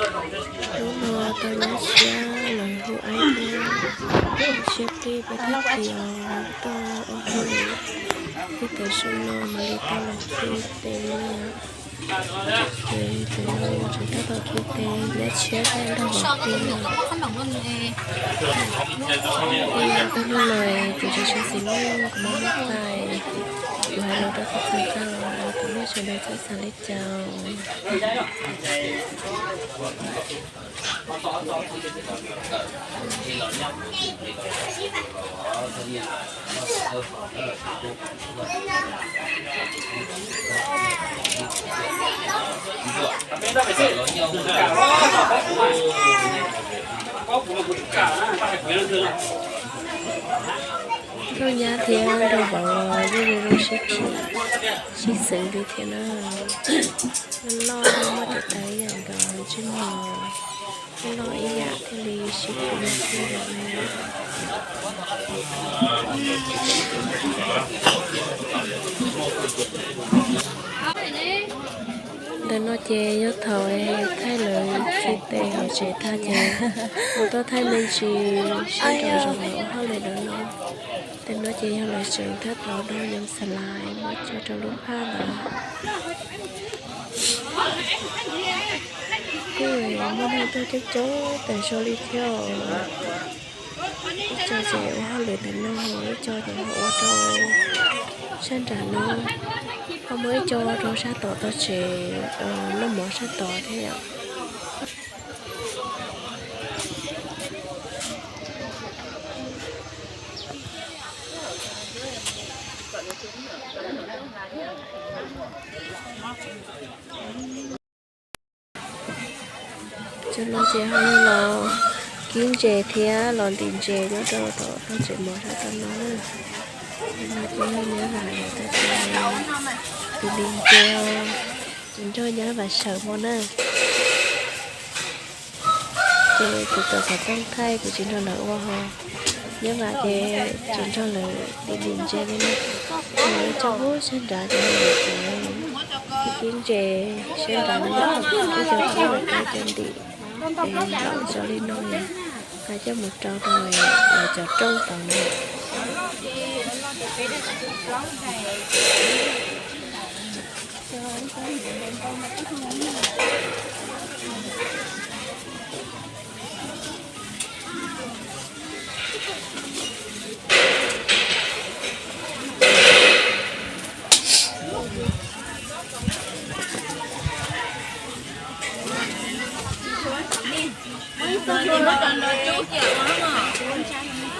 Hnub no tau nyab tshiab los hu aib thiab, tshiab peb peb thiab tias tau ob hlis, peb tau zoo no mam li tau los khi tes li. Ces tus no tseem tab tom khi tes, nyab tshiab thiab nrog los khi no. Ib yam peb hnub no kuv tseem tshwj xeeb kuv muab muab tais, kuv hais lus rau txhua txhua tag los kuv muab sawv daws txhawb xav li cas. Nrog nyab thiab nrog vauv los yeej zoo zoo sib khi sib xeem li thiab na. Loj loj muaj tais tais ib yam nkaus ntsej muag loj ib yam thiaj li sib khi sib xeem li. Ntawm no ces yog thaum thaij lawv khi tes hauv tsev tag ces mus tuaj thaij me ntsis sab nraum zoov lawv ua hauj lwm ntawm no. Ntawm no ces yog lawv tseem thab tau do yom xa lais muab tso rau lub phaj ntawd. Kuj muaj neeg tuaj coob coob tas zog li thiab os. Ib co ces ua hauj lwm ntawm no, ib co ces ua rau sab nram no, ho muaj ib co rau sab tom tog tsev noj mov sab tod thiab yom. Cov no ces ho yog los kib ntses thiab los ntim ntses nyob rau tom tog tsev mov sab tom no na. Cov no ces yog nyab Vam lawv tais tais ntim ntim ntses, tsis nrog nyab Vam sawv hmo na. Ces kuv txawm xav tooj thaij kuv tsis nrog lawv ua ho, nyab Vam ces tsis nrog lawv ntim ntim ntses li na. Lawv tso huv sab nrad ces lawv kib ntses sab nrad no, ib co kib ib co ntim, es ntim zoo li no, nqa coj mus rau rau lawv cov rooj tod na.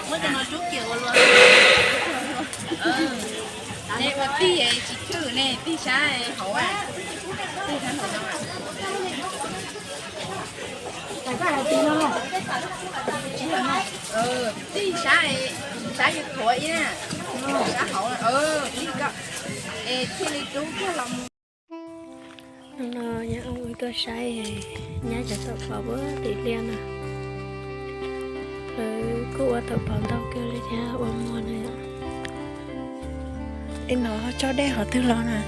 Muab cov no tsub kiag ua luaj. Nej ua tij tsis chwj ne, tij sab hauv. Tij sab, sab yus thuav ib na, sab hauv, tij ko, es thiaj li rub kiag los mus. Hnub no nyab ua tuaj saib nyab cov taum pov puag tim liaj na. Lawv kuj ua taum pov ntau kawg li thiab ua muag na yom. Tej no tsob dej qhov twg los na?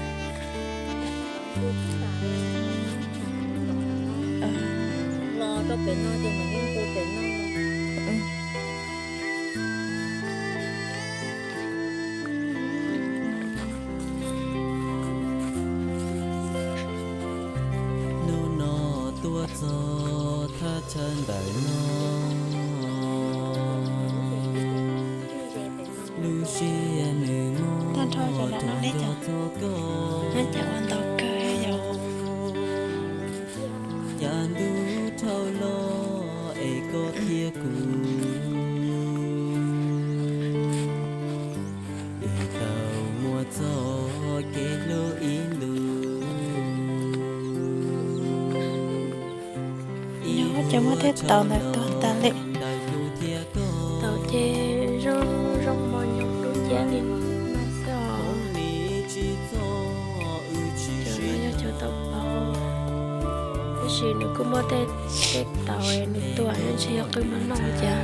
Hnub no tuaj txog thaj chaw ntawm no, lub siab nws muaj tag nrho cov no ne, cov no cas ua ntau kawg yom. Yav ntuj dhau los es koj thiab kuv twb tau muaj txoj kev hlub ib ntus. Nyob cov muaj tej taum ntawd tuag tas li. Taum ces zoo zoo mos nyoos dub nciab li no xwb os. Cov no yog cov taum pov, tab sis nws kuj muaj tej tej taum nws tuag ntshe yog qwj muab noj cas.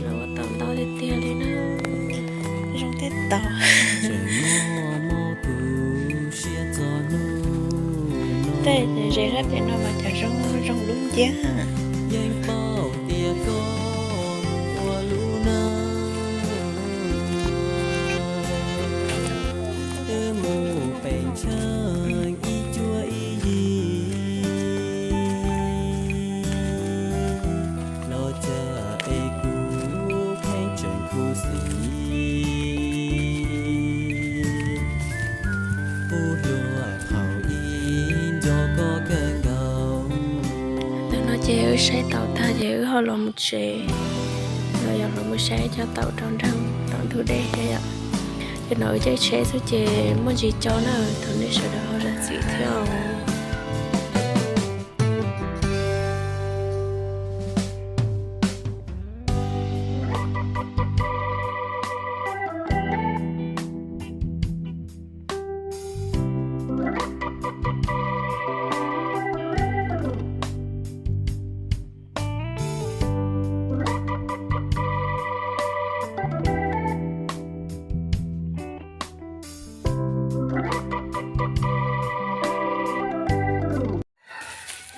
Lawv ua taum ntau tiag tiag li na. Zoo tej taum. Tseem muaj mob kuv siab txog hnub no. Tej ze sab pem no mas cov zoo zoo dub nciab. Yeej paub tias koj ua lub neej, twb mus pem chaw ib cuab ib yig, los cas es kuv pheej tseem khuv xim. Kuv hluas thaum ub nco koj kawg nkaus. Ntawm no ces wb saib taum tag ces wb ho los mus tsev, los yog los mus saib cov taum rau nreeg tom ntug dej thiab yom. Ces no wb caij tsheb xwb ces muaj ntsis co na, thov nej sawv daws ho zam txim thiab os.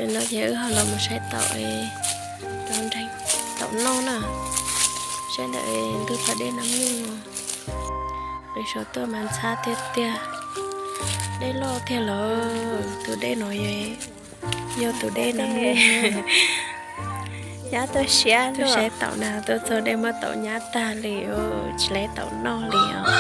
Ntawm no ces wb ho los mus saib taum, taum noj na, saib ntawm ntug pas dej Nab Muj no. Pem saum tuaj mas ntxhab tiag tiag. Dej loj tiag lawm, tus dej no yog tus dej Nab Muj. Nyab tuaj siab, tuaj saib taum na, tuaj txog dej muab taum nyab tag li, tsis laiv taum noj li os.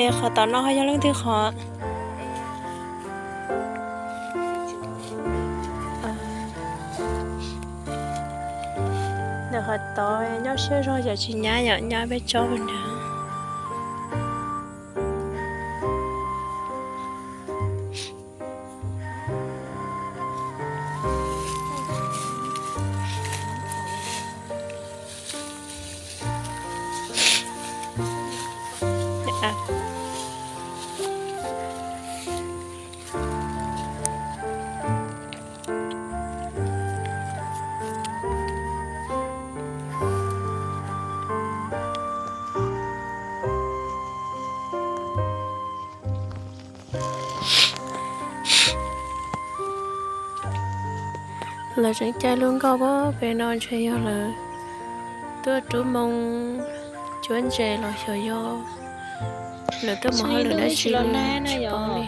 Es qhov tom no ho yog leej twg qhov? Ntawm qhov tod nyob siab zog yom, tsis nyab yom, nyab peb tsob nrad. Lawv tseem caij lub nkoj pem no ntshe yog lawv tuaj rub moo cuab ntses los xyov yog lawv tuaj mus hauj lwm dab tsi los na, tsis paub li.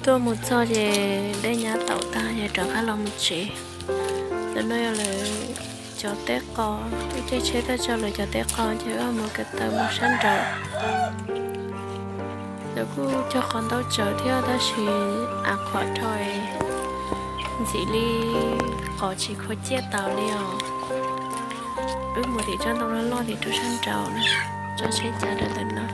Tuaj mus txog ces dej nyab taum tag ces rov qab los mus tsev. Ntawm no yog lawv cov teb qos, wb caij tsheb tuaj txog lawv cov teb qos ces wb mus kev taw mus sab nraud. Lawv kuj cog qos ntau tsawv thiab tab sis av qhuav dhau, ntxim li qos tsis khuam ciaj taus li os. Wb mus tim tsob ntoo loj loj tim rau sab nraud na, tso tsheb cav rau ntawm no.